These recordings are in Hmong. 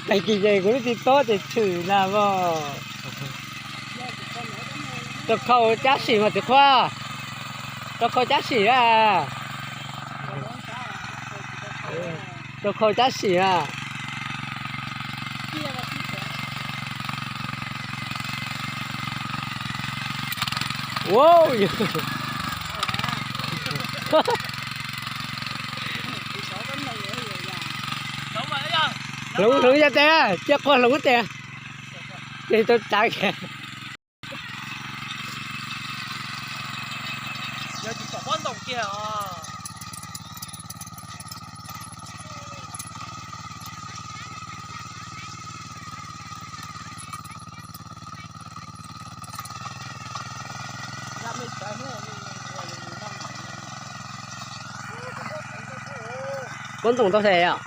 Tais kis ces kuv lub tsis tob ces tshwm na os. Rau khau cab sim mas txiv Qhua, rau khau cab sim a, rau khau cab sim a. Ua, hloov hloov yog tes, cia Qhua hloov tes, ces tau tsav kiag. Pob ntoos tau xes os.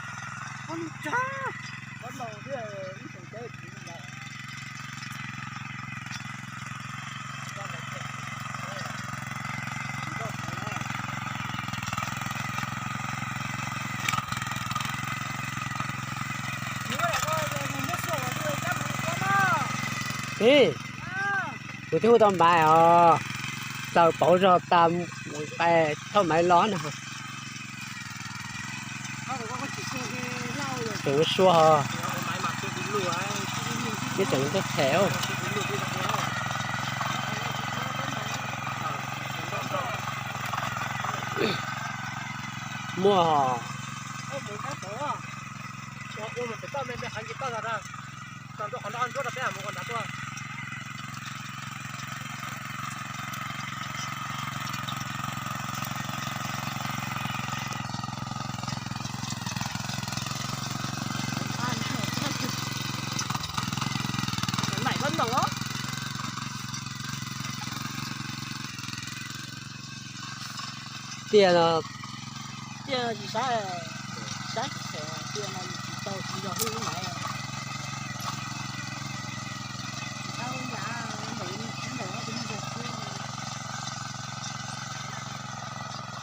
Kuv twb hu tau Maiv os, txaws pauv zog tas, thauj Maiv los no. Tseem sua ho, tseem ntub them. Muaj ho. Tiaj no, tiaj no tsis saib, saib tsis tau, tiaj no tsis tau tsis yog hwj lub maiv.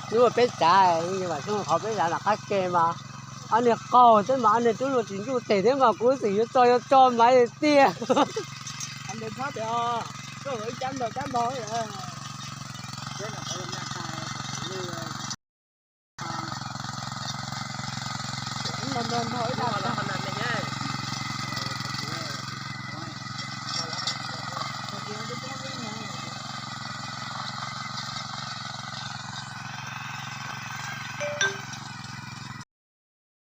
Hnub peb tsav, hnub qhov peb tsav nram qab ke mas ob niag qaug thiab mas ob niag twb luag tsis ntsuj tes thiab mas kuv xwm yuav tso yuav tso mas tiaj.